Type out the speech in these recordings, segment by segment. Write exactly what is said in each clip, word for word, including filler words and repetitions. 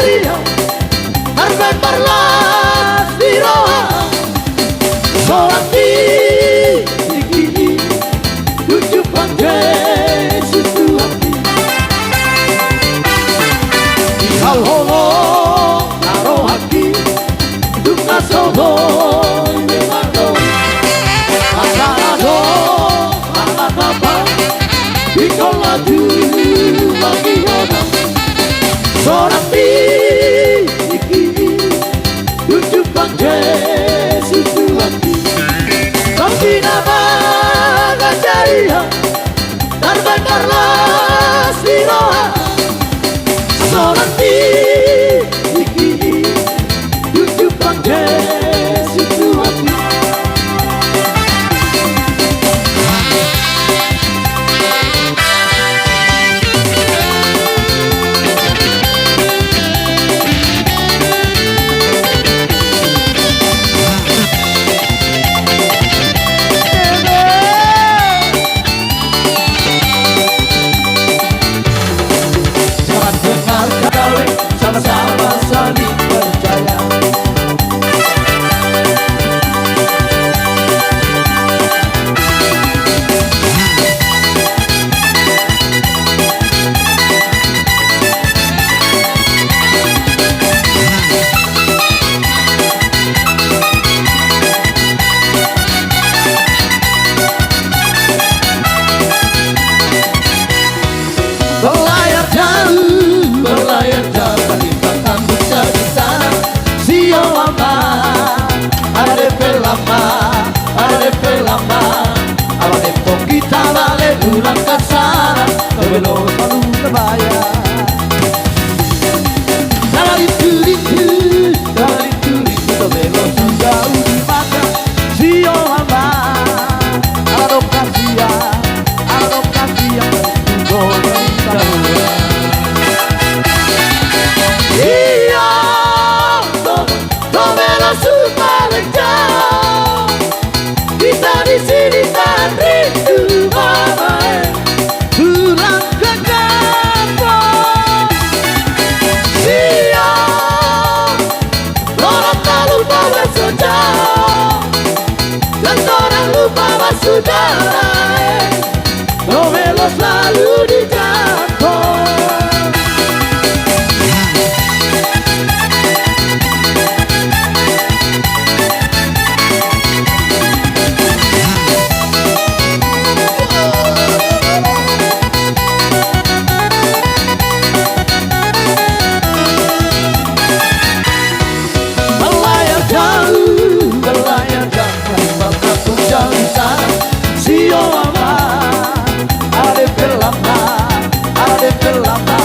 Ia, tarbaen marlas di roha, sonang di tingki i, dung jumpang Jesus Tuhanki. Dihaholongi rohangki, dung na so boi memang do, asa adong harapan, ingkon na tumangihon au. Sonang di tingki i, dung jumpang Jesus Tuhanki. Songon i ma mangajar ia, tarbaen marlas di roha, sonang di tingki i, dung jumpang Jesus Tuhanki. Sama-sama saling percaya. Berlayar jauh, berlayar jauh, menimbang tanduk dari sana. Sio Ama, ala depe lamba, ala depe lamba. Ala depe hita bale ulang kasana, tobelo salu tebaya. Ala rintu rintu, ala rintu rintu, tobelo suda uli mata. Sio Ama, ala dongka sia, ala dongka sia, ala rintu rintu, tobelo suda uli mata. Ia, tobelo suda uli mata. Hita di sini tahan rindu mamae. Tulang kekabon. Sia, torang talupa basujau. Torang talupa basujau. Tobelo selalu di jalan. Berlayar jauh, berlayar jauh, menimbang tanduk dari sana. Sio Ama, ala depe lamba, ala depe lamba.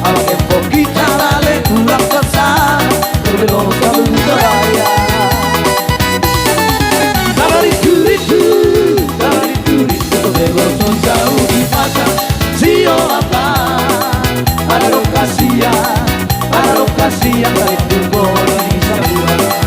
Ala depe hita bale ulang kasana, tobelo salu tebaya. Ala rintu rintu, ala rintu rintu, tobelo suda uli mata. Sio Ama, ala dongka sia, ala dongka sia, ala rintu uli mata.